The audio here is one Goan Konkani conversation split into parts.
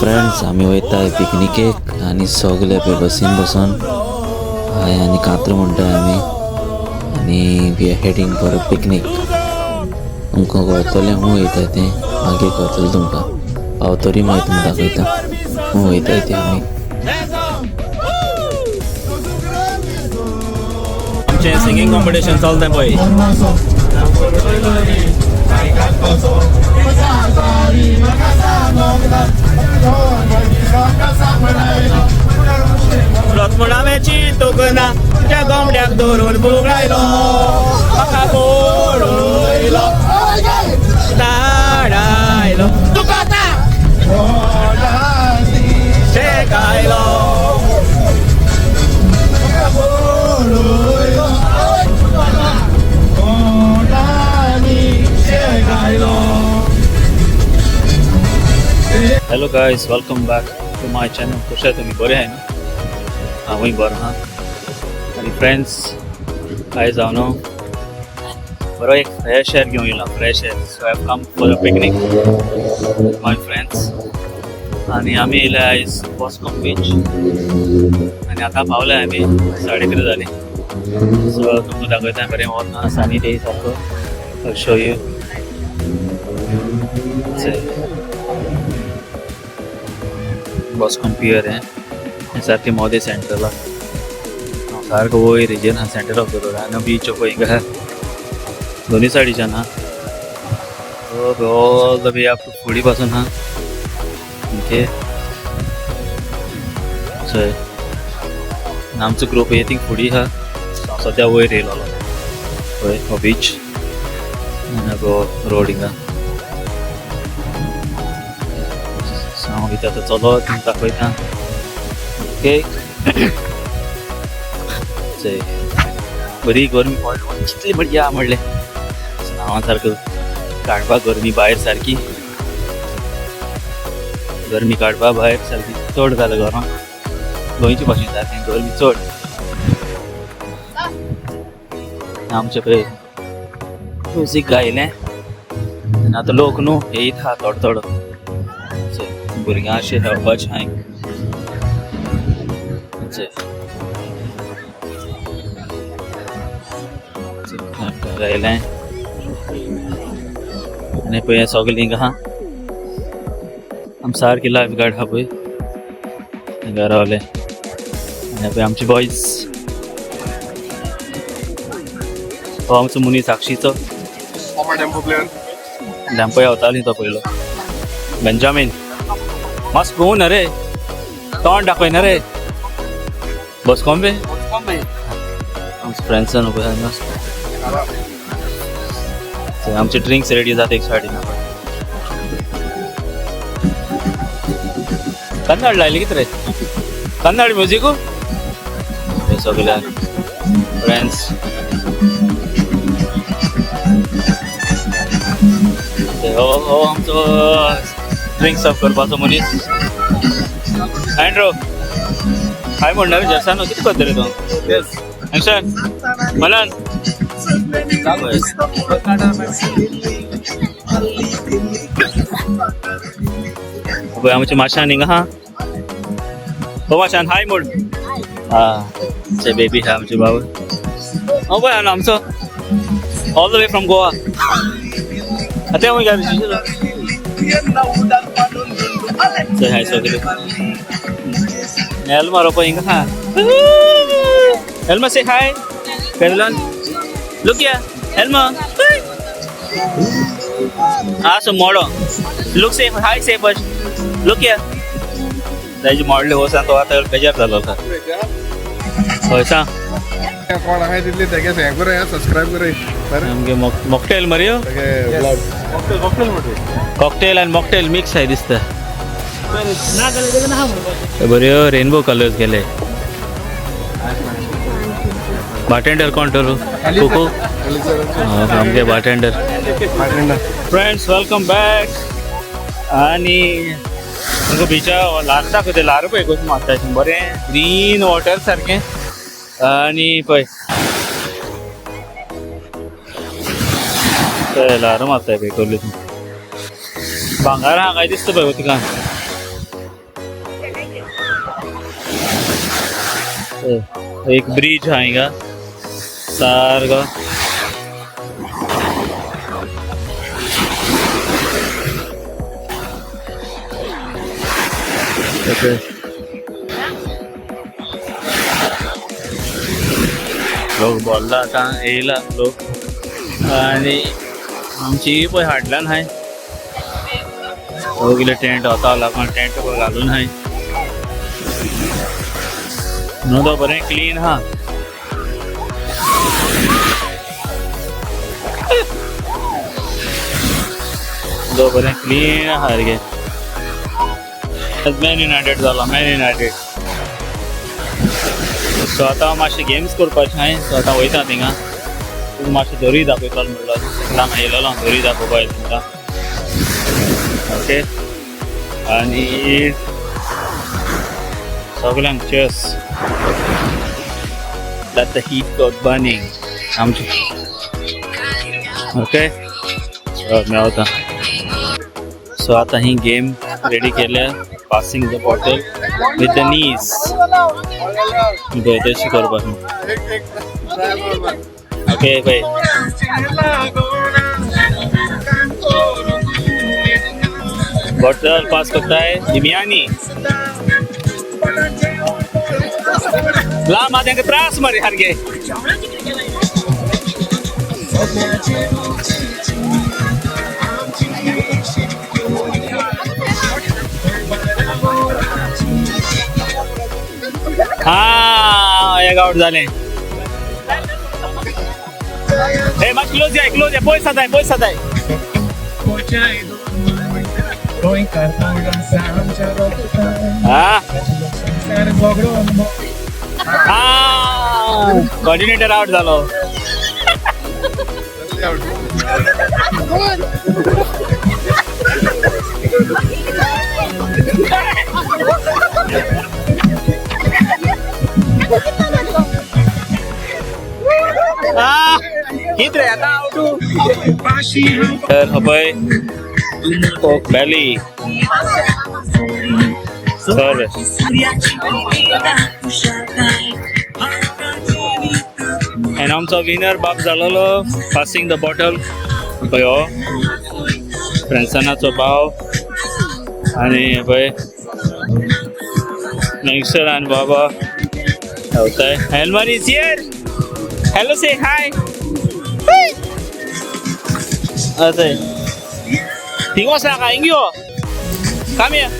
फ्रेंड्स, आमी वयता पिकनिकेक आनी सगले पळय बसीन बसोन हय आनी कात्र म्हणटाय आमी आनी we are heading for a picnic. तुमकां कळतलें खूंय वयता तें मागीर कळतलें तुमकां. पावतरी मागीर तुमकां दाखयता खूंय वयताय तें आमी. आमचें सिंगींग कॉम्पिटिशन चलता पळय. लक्ष्मणाची तुकना त्या गोमड्याक धरून बुगडायलो म्हाका पळयलो ताडायलो तुका शेकायलो. Hello guys, welcome back to my channel. कशे तुम्ही? बरे आहे ना? हांवूय बरो आहा. आनी फ्रेंड्स, आयज हांव न्हू बरो एक फ्रेश एअर घेवन येयला, fresh air. So I come for a picnic with my friends आनी आमी येयले आयज बॉस्कॉम बीच आनी आतां पावले आमी, 3:30 जाली. सो तुमकां दाखयता बरें वता, सनी डे सारको. Show you. Boscombe पियर हें सारकें मोदें सेंट्रलाक, सारको वयर हेजेर आहा, सेंटर ऑफ the road. आनी बीच पळय हिंगा दोनी सायडीच्यान आहा, all the way up to फुडें पासून आहा. ओके, चोय, आमचो ग्रुप ये थिंग फुडें आहा, हांव सद्या वयर येयलोलो. पळय हो बीच आनी हो रोड हिंगा. सो हांव कितें आतां चलो तुमकां दाखयता. ओके, चोय, बरी गरमी पडली, कितली बरी आहा म्हणलें हांव सारको काडपाक गरमी भायर, सारकी गरमी काडपा भायर सारकी चड जाल्या गरम. गोंयचे भाशेन सारकें गरमी चड. आमचे पळय म्युजीक गायलें आनी आतां लोक न्हू येयत आहा थोडो थोडो. भुरग्यां अशें खेळपाचें हांय. गायलें आनी पळय सगळीं हिंगा आहा. आम सारकी लायफ गार्ड आहा पळय हिंगा रावले. आनी पळय आमचे बॉयज, हो आमचो मनीस साक्षीचो टेम्पो येवताली तो पयलो. बेंजामीन मातसो पळोवं ना रे, तोंड दाखय ना रे. बस कोंबे आमचे फ्रेंड्सान पळय हांगा. आमचे ड्रिंक्स रेडी जाता एक सायडीन. कन्नड लायली कितें रे? कन्नड म्युजीक. हे सगळे फ्रेंड्स, हो हो आमचो ड्रिंक सर्व करपाचो मनीस अँड्रो. हाय म्हणणार जर्सानो, कितें करता रे तूं? एन्शन मनन. पळय आमचे माशान हिंगा आहा. हो माशान, हाय म्हण. हा ते बेबी आहा आमचे बाबू. हो पळय आमचो all the way from Goa. आतां खंय गेले? हाय सगळे. एल्मा रोपो हिंगा आहा. Elma, say hi. Carolyn, look here. Elma. Ah, so model. Look, say hi, say first. Look here. ताजी मॉडल वचून तो आतां बेजार जालो. हय सांग. कोण आहाय तितली तेगे हें करूया, सबस्क्रायब करूया बरें. आमगे मॉकटेल मरे. तेगे ब्लॉग कॉकटेल आनी मॉकटेल मिक्स आहे दिसता. बऱ्यो रेनबो कलर्स गेले. बार्टेंडर कोण तर? कुकू आमगे बार्टेंडर. Friends, welcome back. आनी तुमकां बिचा ल्हार दाखयता. ल्हार पळय कशें मारता अशें बरें ग्रीन वॉटर सारकें. आनी पळय पळय ल्हारां मारताय पळय कसली. भांगार आहा काय दिसता पळय उदकान. एक ब्रिज हा हिंगा सारको. ओके, लोक बोलला आतां येयला लोक आनी आमची पळय हाडल्यान हाय सगळे टेंट वता लागून टेंट घालून हाय न्हू तो बरें क्लीन हा. तो बरें क्लीन आहा सारकें. मॅन युनायटेड जाला, मॅन युनायटेड. सो आतां मातशें गेम्स करपाचें हांवें. सो आतां वयता थिंगा, तुका मातशें दोरी दाखयतलो म्हणलो हांगा येयलेलो हांव दोरी दाखोवपा तुमकां. ओके, आनी सगल्यांक cheers. Let the heat got burning. आमची ओके मेवता. सो आतां ही गेम रेडी केल्या, passing the bottle with the knees. पळय तशी करपाक. ओके पळय बॉटल पास करताय निमियानी. लांब आहा, तांकां त्रास मरे सारके. हा एक आवट जालें. हे मातशें क्लोज या, क्लोज या, पयस जाताय, पयस जाताय. हा हा कोऑर्डिनेटर आवट जालो. कित रे आतां आवटू. तर हो पळय कोक बॅली सर. आनी आमचो विनर बाब जालोलो पासिंग the bottle. पळय हो फ्रेंड्सानाचो भाव आनी पळय नॅक्सर आनी बाबा धांवताय. Helmer is here. Hello, say hi. अथंय थिंग वचना काय हिंग यो. Come here.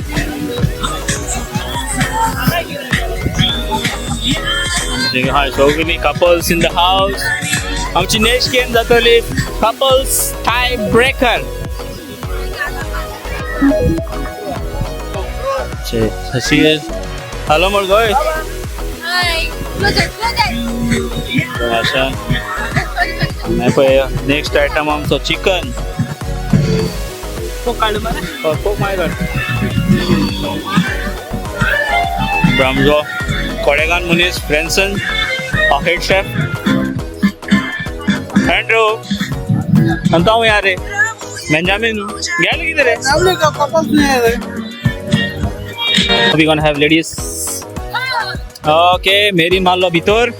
Hi, सगळी couples in the house. आमची नेक्स्ट गेम जातली couples tie breaker. Hello Madgaon. Hi. Closer, closer. आशा पळय नेक्स्ट आयटम आमचो चिकन. कोक मागीर काड. आमचो कोडेगान मनीस फ्रेंसन हेड शेफ अँड्रू. अंता हांव या रे बेंजामीन गेले कितें रे. We gonna have ladies. Okay, Mary मारलो भितर.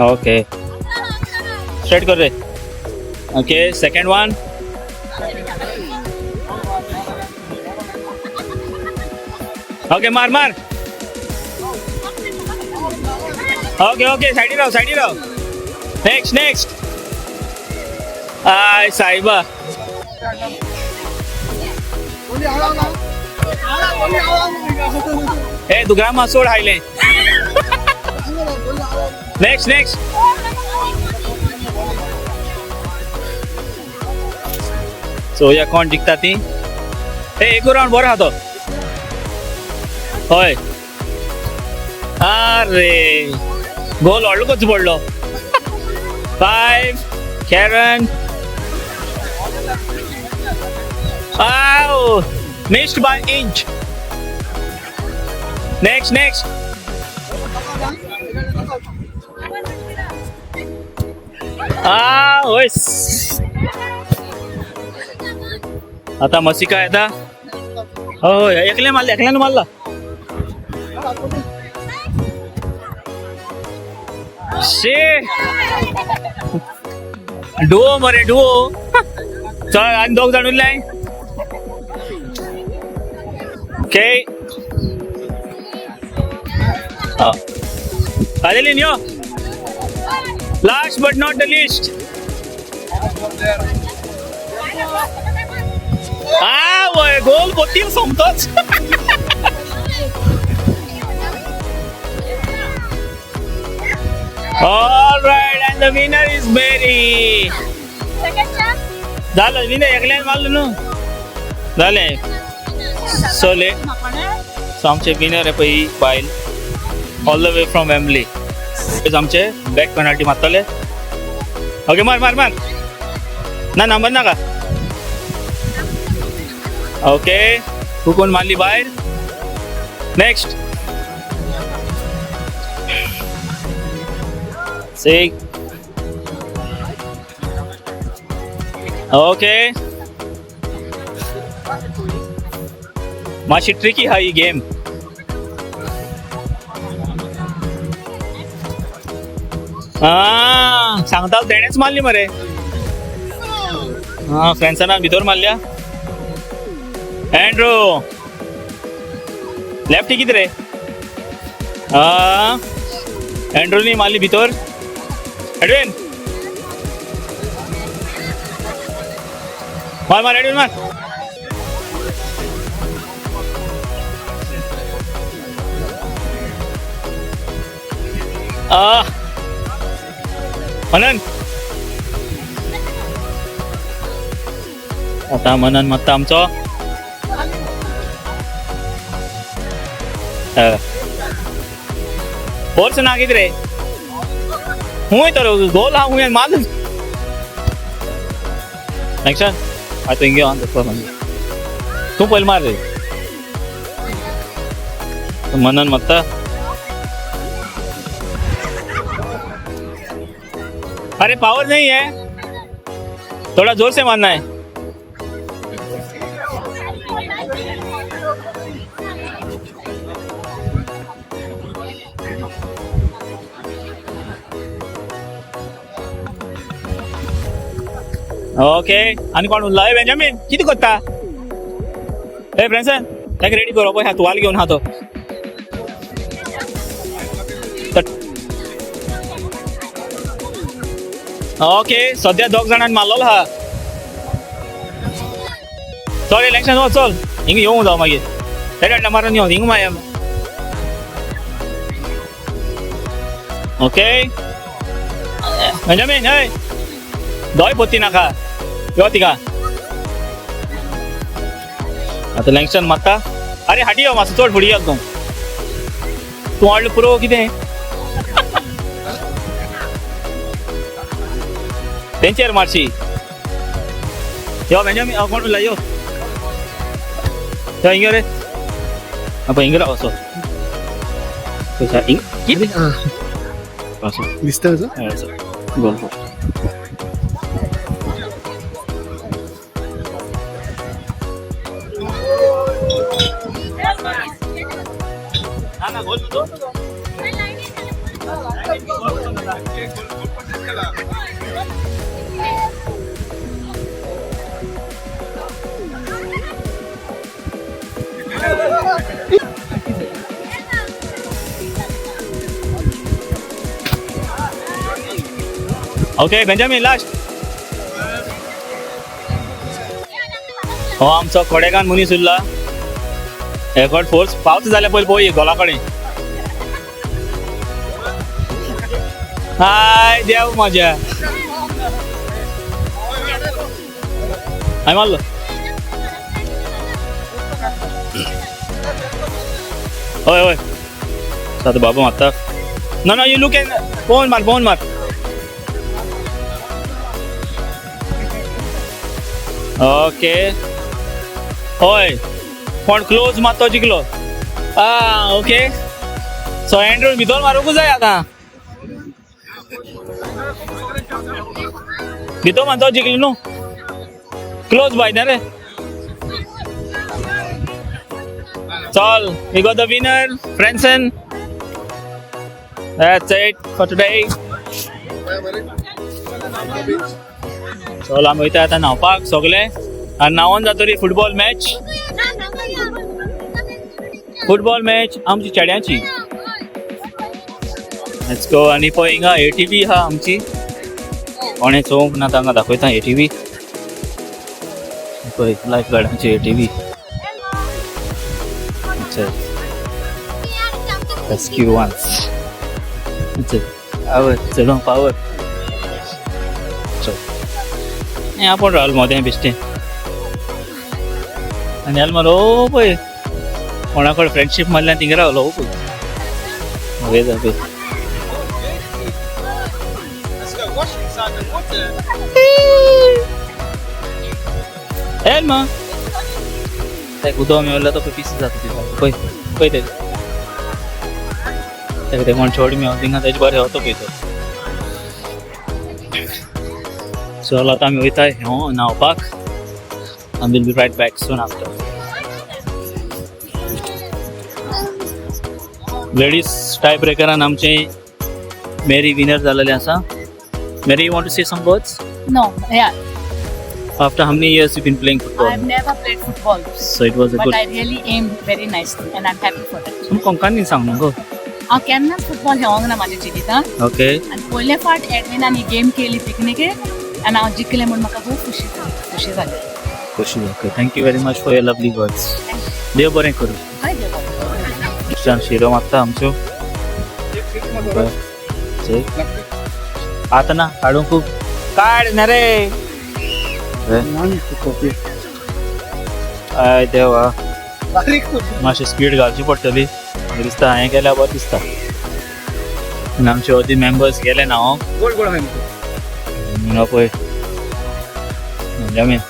ओके, स्ट्रेट कर रे. Okay, second one. Okay, मार मार. ओके ओके, सायडी राव, सायडी राव. Next next. I साहेबा. ए तुका मासोड हायले. Next next. सो या कोण जिखता ती. ए एक राउंड बरो आहा तो. हय, अरे गोल व्हडलो कसो पडलो. 5 Karen. Ow! Missed by inch. Next, next. Ah, ois. आता मसिका येता. हो हो, एकले मारले, एकल्यान मारला. शे डुओ मरे डुओ. चल आणि दोघ जण उरले. ओके आलेली यो. Last but not the least. हा वय गोल पोती सोमतोच. All right, and the winner is Mary. Second chance. झालं विनर एकल्यान मारलं न्हू झाले सोले. सो आमचे विनर आहे पळय बायल all the way from Wembley. आमचे बॅक पेनल्टी मारतले. ओके मार मार मार. ना नंबर नाका. ओके तू कोण मारली बाहेर. Next six. ओके मातशी ट्रिकी हा ही गेम. हा सांगता तेणेच मारली मरे. हा फ्रेंड्साना भितर मारल्या. अँड्रो लेफ्ट किती रे. हा अँड्रोनी मारली भितर. एडविन मार मार एडविन मार. आ मनन आता मनन मारता आमचो. फोर्स ना किती रे. हुंय तर गोल हा हुंय मार. नेक्स्ट आतां हिंगे ऑन तूं पयलीं मार रे. मनन मारता. अरे पावर नहीं है, थोड़ा जोर से मारना है. ओके आणि कोण उरला? ए बेंजामिन किती करता? ए फ्रेंडसन ताका रेडी कर. पळय तुवाल घेवन हा तो. ओके सध्या दोग जाणांनी मारलेलो हा. चल इलेक्शन वच चल हिंग येवंक जावं मागीर हेडा मारून येवन हिंग माया. ओके बेंजामिन हय दोय पोती नाका यो तिका. आतां लँगस्टन मारता. अरे हाटी यो मातसो चड फुडें यो तूं. तूं हाडलो पुरो कितें तेंचेर मारशी. यो बेंजामिन कोण उरला? यो यो हिंग रे. पळय हिंग राव असो हिंग कितें असो दिसता असं? असो गोल. ना गोल तो ओके बेंजामिन लास्ट. हो आमचो कोडेगान मनीस उरला. एफर्ट फोर्स पावत जाल्यार पयलीं पळय गोला कडेन. हाय देव मजा. हाय मारलो. हय हय आतां बाबा मारता. ना ना you look N पळोवन मार पळोवन मार. ओके हय कोण क्लोज मात तो जिखलो. आ ओके सो एंड्रू भितर मारूंकूच जाय आतां. भितर मारतो जिखलो न्हू. क्लोज बाय ना रे. चल we got the winner Franson. That's it for today. चल आमी वयता आतां न्हांवपाक सगळे आनी न्हांवन जातरी फुटबॉल मॅच. फुटबॉल मॅच आमची चेड्यांची. Let's go. आनी पळय हिंगा एटीव्ही आहा आमची. कोणें चोवंक ना तांकां दाखयता एटीव्ही. पळय लायफ गार्डांची एटीव्ही. चल रेस्क्यू वन्स. चल चलो पावर. चल हें आपूण रावल मोदें बेश्टें. आनी एल्मर ओ पळय कोणा कडेन फ्रेंडशीप मारल्या थिंगा रावलो. ओ पळय वयता पळय. एल्मा ताका उदक मेवल्यार तो पळय पिसी जाता ती. पळय पळय तें ताका तें कोण चोड मेवता थिंगा तेजे बरें वता पळय तो. चल आतां आमी वयता ह्यो न्हांवपाक. I will be right back soon after. Ladies tie ब्रेकरान आमचे मेरी विनर जालेले आसा. Mary, you want to say some words? No, yeah. After how many years you've been playing football? I've never played football. So it was a but good. I really aimed very nicely and I'm happy for that. तुम कोंकणी सांग न्हू गो. हांव केन्नाच फुटबॉल खेळोंक ना म्हाज्या जिवितांत. ओके. आनी पयले फावट एडविनान ही गेम केली पिकनिकेक आनी हांव जिखलें म्हूण म्हाका खूब खुशी जाली. खुशी जाली. खुशी. Okay, thank you very much for your lovely words. देव बरें करूं. हय देव बरें. छान शिरो मारता आमच्यो. आतां ना काडूंक खूब काड ना रे. I देवा, मातशी स्पीड घालची पडटली म्हाका दिसता. हांवें केल्यार बरें दिसता. आनी आमचे अदी मेंबर्स गेले न्हांवक. गोड गोड हांवें. पळय Benjamin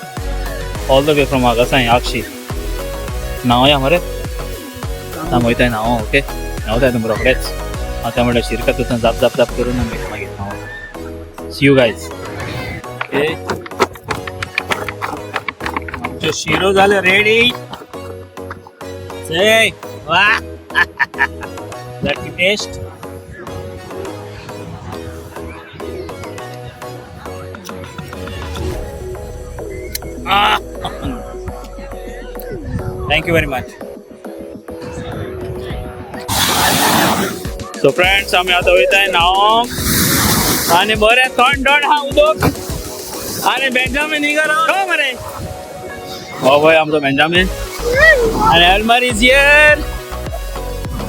all the way from Agassaim Akshi. न्हांवया मरे. आतां वयताय न्हांवो. ओके, न्हांवताय तुमकां रोखडेच. आतां म्हणल्यार शिरका तुथां जाप जाप जाप करून आमी मागीर न्हांवो. See you guys. Okay, आमच्यो शिरो जाल्यो रेडी. चय वा, let me taste. Thank you very much. So friends, आमी आतां वयताय न्हांवक आनी बरें थंड थंड आहा उदक. आनी बेंजामीन हिंगा राव मरे. हो पळय आमचो बेंजामीन आनी एल्मर is here.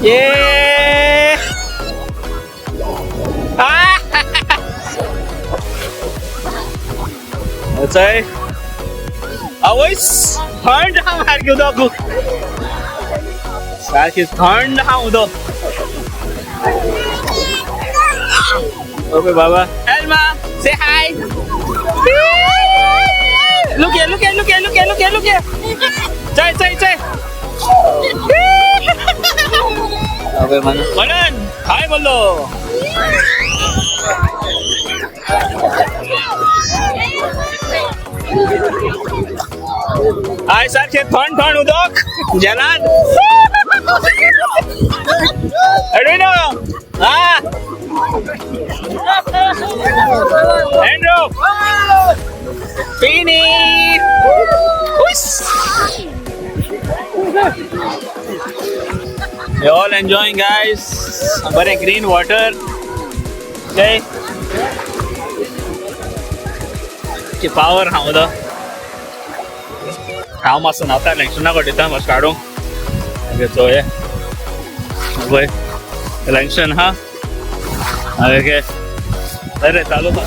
ये चय आवयस, थंड आहा सारकें उदक. सारकें थंड आहा उदक. ओके बाबा. Elma, say hi. Look here, look here, look here, look here, look here, look here. चल चल चल. अबे मन मनन हाय बोलो. हाय सारकें थंड थंड उदक जेलान. एडविनो हा, Andrew, Fini. We all enjoying guys. बरें green water. Okay. की पावर हा उदक. हांव मातसो न्हांवता लँगस्टना कडेन मातशें काडूंक. ओके चोया पळय लँगस्टन हा. ओके अरे चालू हा.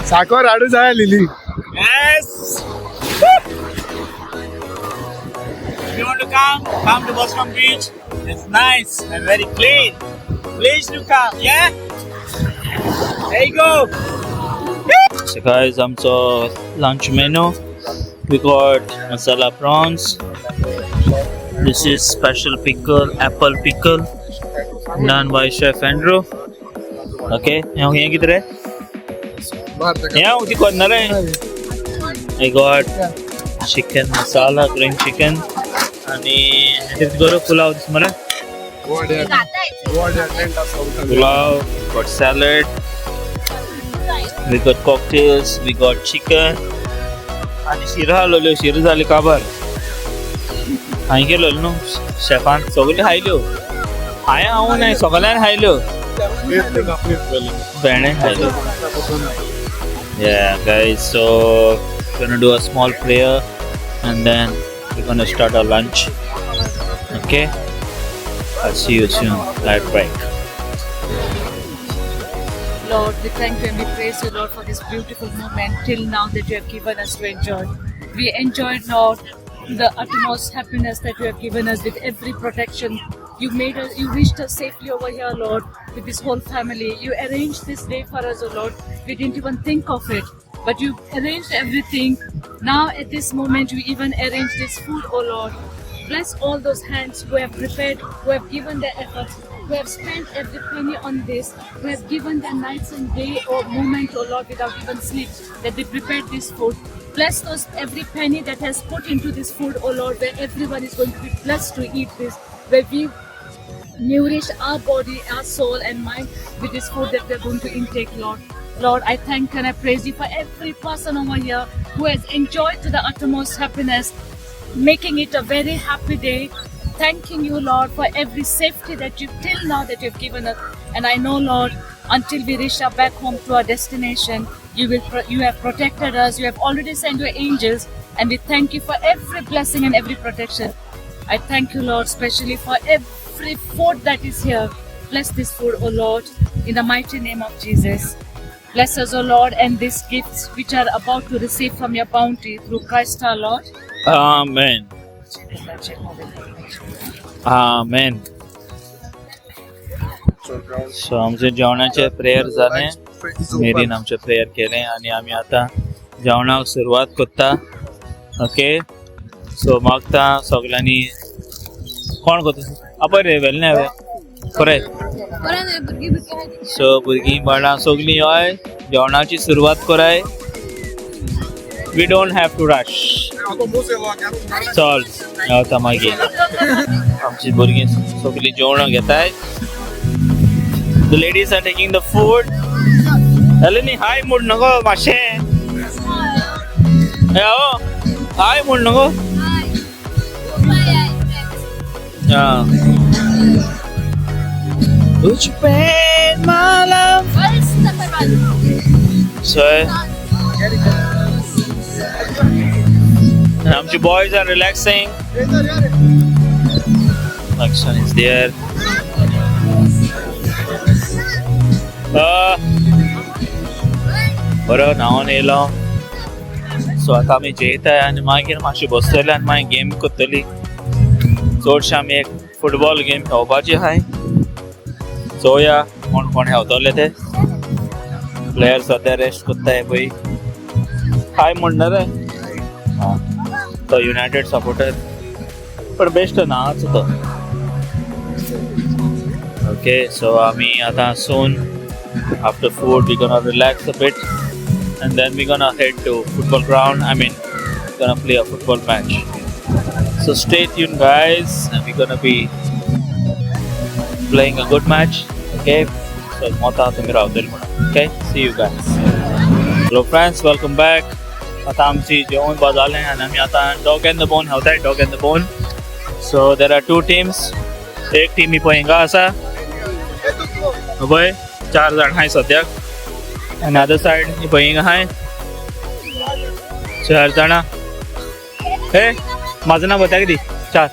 साखर हाडू जाय lily. Yes. If you want to come, come to Boscombe Beach. It's nice and very clean. Please do come, yeah? There you go. So guys, आमचो lunch menu. We got masala prawns. This is special pickle, apple pickle, done by Chef Andrew. Okay, हें कितें रे? हें हांव ती करना रे. I got chicken masala, green chicken, आणि कितें करू पुलाव दिस मरे. Pulao, got salad, we got cocktails, we got chicken. आणि शिरो हालोल्यो, शिरो जाली काबार. हांवें केलो न्हू शेफान सगल्यो खायल्यो. हांवें हांव न्हय, सगळ्यान खायल्यो. भेंडे खायल्यो. Yeah guys, so gonna do a small prayer and then we're gonna start our lunch. Okay, I'll see you soon. Light break. Lord, we thank you and we praise you, Lord, for this beautiful moment till now that you have given us to enjoy. We enjoyed, Lord, the utmost happiness that you have given us with every protection. You made us, you reached us safely over here, Lord, with this whole family. You arranged this day for us, oh Lord. We didn't even think of it, but you arranged everything. Now, at this moment, you even arranged this food, oh Lord. Bless all those hands who have prepared, who have given their efforts, who have spent every penny on this, who have given their nights and day or moment, oh Lord, without even sleep, that they prepared this food. Bless those every penny that has put into this food, oh Lord, where everyone is going to be blessed to eat this, where we nourish our body, our soul, and mind with this food that we're going to intake, Lord. Lord, I thank and I praise you for every person over here who has enjoyed to the uttermost happiness, making it a very happy day. Thanking you, Lord, for every safety that you till now that you've given us. And I know, Lord, until we reach our back home to our destination, you have protected us. You have already sent your angels, and we thank you for every blessing and every protection. I thank you, Lord, especially for every food that is here. Bless this food, O Lord, in the mighty name of Jesus. Bless us, O Lord, and these gifts which are about to receive from your bounty through Christ our Lord. Amen. Amen. So आमचे जेवणाचे प्रेयर जालें, मेरीन आमचें प्रेयर केलें आनी आमी आतां जेवणाक सुरवात करता. ओके, सो मागता सगळ्यांनी. कोण करता? आपय रे, वेल न्ही हांवें खरें. सो भुरगीं बाळां सगळीं हय जेवणाची सुरवात कराय. We don't have to rush. चल आतां मागीर आमची भुरगीं सगळीं जेवणां घेताय. The ladies are taking the food. Eleni, hi म्हूण नको मातशें. हे हो, हाय म्हूण नको. Ah. Would you paint my love? So, आमचे boys are relaxing. Lakshan is there. बरो न्हांवन येयलो. सो आतां आमी जेयताय आनी मागीर मातशें बसतले आनी मागीर गेम करतली. चडशे आमी एक फुटबॉल गेम खेळपाची आहाय. चोवया कोण कोण खेळतले ते. प्लेयर सद्या रेस्ट करताय पळय. हाय म्हणणार रे तो युनायटेड सपोर्टर, पण बेस्ट नाच तो. ओके, सो आमी आतां soon after food we gonna relax a bit and then we gonna head to football ground. I mean, gonna play a football match. So stay tuned, guys, and we're gonna be playing a good match. Okay, so Mota तुमी रावतली म्हणून. Okay, see you guys. Hello friends, welcome back. आतां आमची जेवण बा जालें आनी आमी आतां dog and the bone खेळताय. Dog and the bone. So there are two teams. एक टीम ही पळय हिंगा आसा पळय, चार जाण आहाय सद्याक, आनी अदर सायड ही पळय हिंगा आहाय चार जाणां. हे माझं नाव बता दी चार.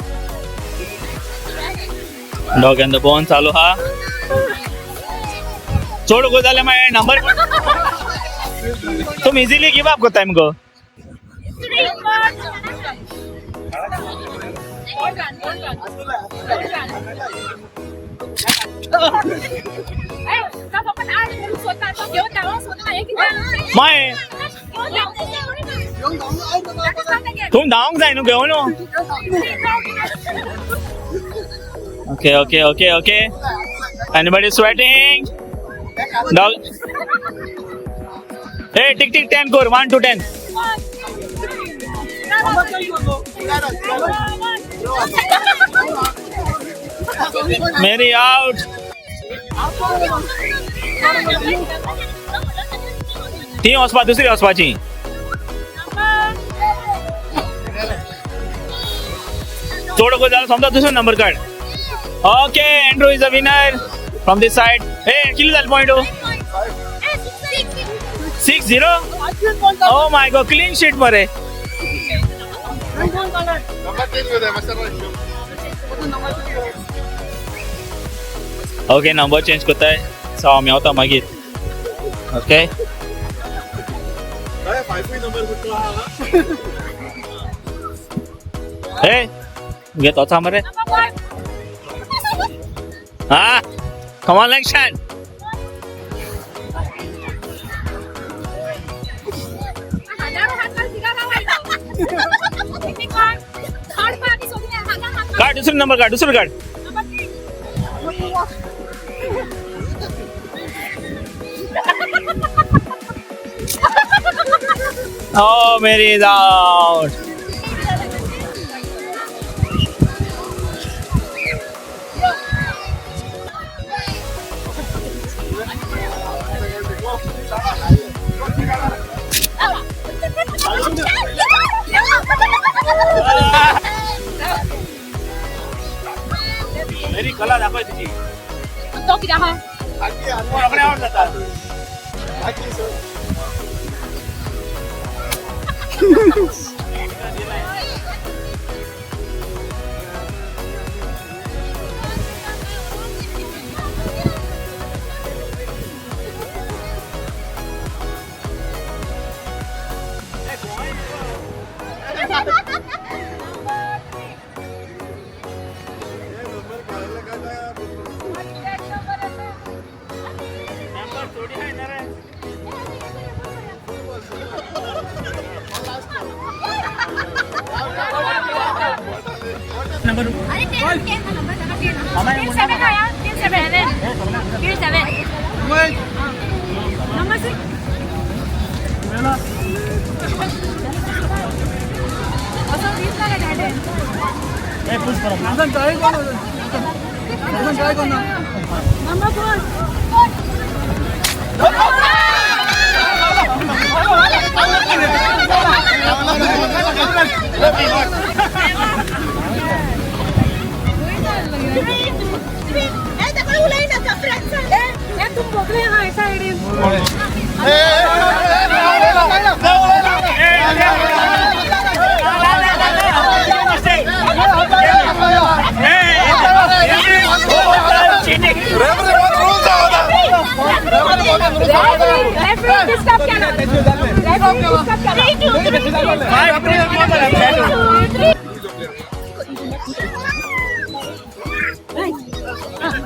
डॉग एंड the bone चालू हा. चड गो जाल्यार मागीर नंबर तुमी इजिली गिव अप करताय मुगो. मागीर तूं धांवंक जाय न्हू घेवन. Okay okay okay okay. Anybody sweating? Dog. Hey, tick tick 10 कर, 1 to 10. Mary out. ती वचपा, दुसरी वचपाची. चड जाल्यार समजा दुसरो नंबर काड. Okay, Andrew is a winner from this side. Hey, कितले जाले point? 6-0. Oh my God, clean sheet मरे. ओके, नंबर चेंज करताय. सो आमी वता मागीर. ओके. हे घे तोचा मरे. हा, कम ऑन लक्ष्मण. काढ दुसरा नंबर, काढ दुसरं काढ. Oh, Mary is out. Mary कला दाखव तुझी. तो कित्याक आहा? रोखडे आउट जाता. नंबर 7 आया, 7 7. Number 6. Number 4. तुम बोगले हा साइडीन. Referee disturb केला. Referee disturb केला. 3 2 3.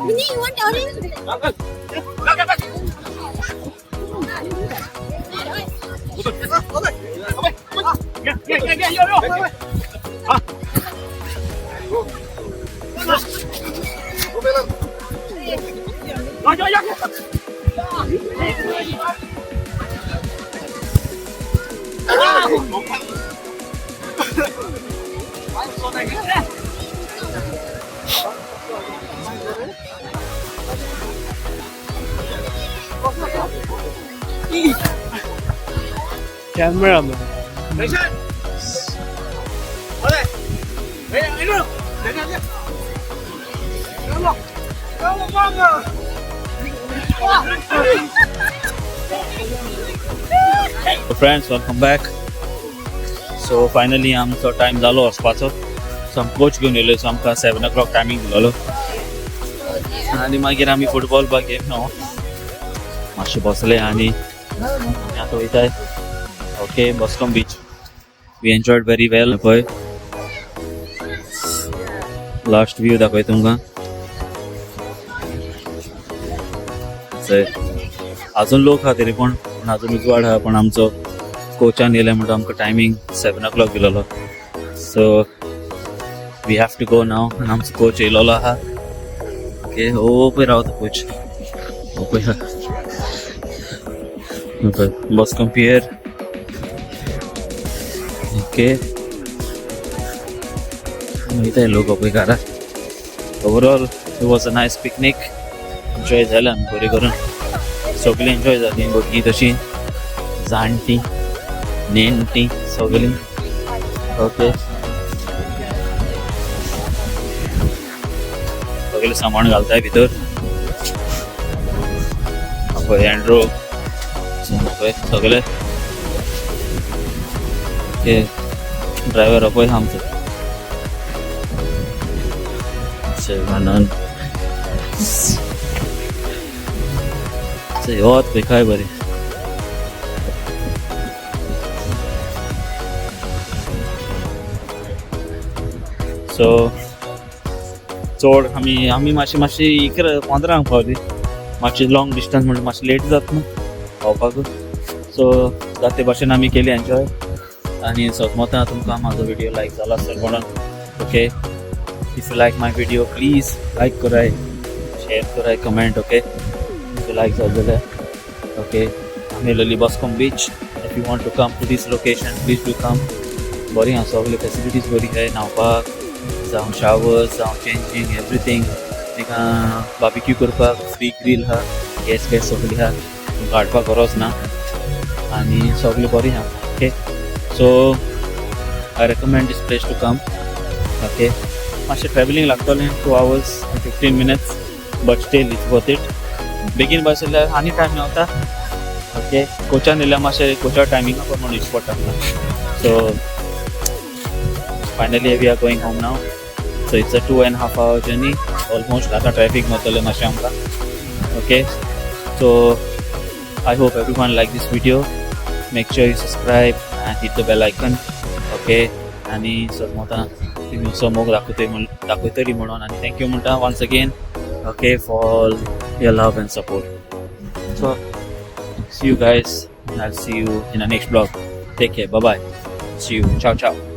Mini, you want orange? Cameraman. Friends, welcome back. So finally आमचो टायम जालो वचपाचो. सो आमी कोच घेवन येयले. सो आमकां 7 o'clock timing दिलोलो आनी मागीर आमी फुटबॉल बा गेम न्हू मातशे बसले आनी आमी आतां वयताय. Okay, Boscombe beach we enjoyed very well. पळय लास्ट व्यू दाखय तुमकां. अजून लोक आहा तरी पण, पूण अजून उजवाड आहा, पण आमचो कोचान येयले म्हणटा आमकां टायमींग 7 o'clock दिलेलो, so we have to go now. आनी आमचो कोच येयलेलो आहा. ओके, हो पळय रावता कोच, हो पळय आहा. बॉस्कोम पियर. ओके, वयताय लोक पळय घरा. Overall, it was a nice picnic. Enjoy जालें आमी बरें करून. सगळीं एन्जॉय जालीं, भुरगीं तशीं, जाणटीं, नेणटीं सगळीं. ओके, सगळें सामान घालताय भितर. पळय एंड्रो पळय सगळे. ओके, ड्रायव्हर पळय आमचो सेवानंद. होत पळय काय बरें. सो चड आमी मातशी मातशी 11:15 पावली. मातशी लॉंग डिस्टन्स म्हणून मातशी लेट जाता न्हू पावपाक. सो जाते भाशेन आमी केली एन्जॉय आनी सोदमता तुमकां म्हाजो व्हिडिओ लायक जाला आसतलो म्हणून. Okay, if you like my video, please like कराय, शेअर कराय, कमेंट. ओके, तुमकां लायक जालें जाल्यार. ओके, आमी येयलेली बॉस्कोम beach. If you want to come to this location, please do come. बरी आहा, सगळी फेसिलिटीज बरी आहाय, न्हांवपाक जावं, शावर्स जावं, चेंजींग, एवरीथींग. तिंगा बार्बिक्यू करपाक फ्री ग्रील आहा, गॅस गॅस सगळी आहा, तुमकां हाडपाक गरज ना आनी सगळें बरें आहा. Okay, so I recommend this place to come. Okay, मातशें ट्रॅव्हलिंग लागतलें, 2 hours and 15 minutes, but still it's worth it. बेगीन भायर सरल्यार आनी टायम मेवता. ओके, कोचान येयल्यार मातशें कोचा टायमिंगा प्रमाण वचचें पडटा. So finally we are going home now. So it's a 2.5 hour journey almost. आतां ट्रॅफिक मेवतलें मातशें आमकां. Okay, so I hope everyone like this video. Make sure you subscribe and hit the bell icon. Okay, आनी सजमता तुमी असो मोग दाखयतय म्हण दाखयतली म्हणून आनी thank you म्हणटा once again, okay, for your love and support. So see you guys. I'll see you in the next vlog. Take care. Bye bye. See you. Ciao ciao.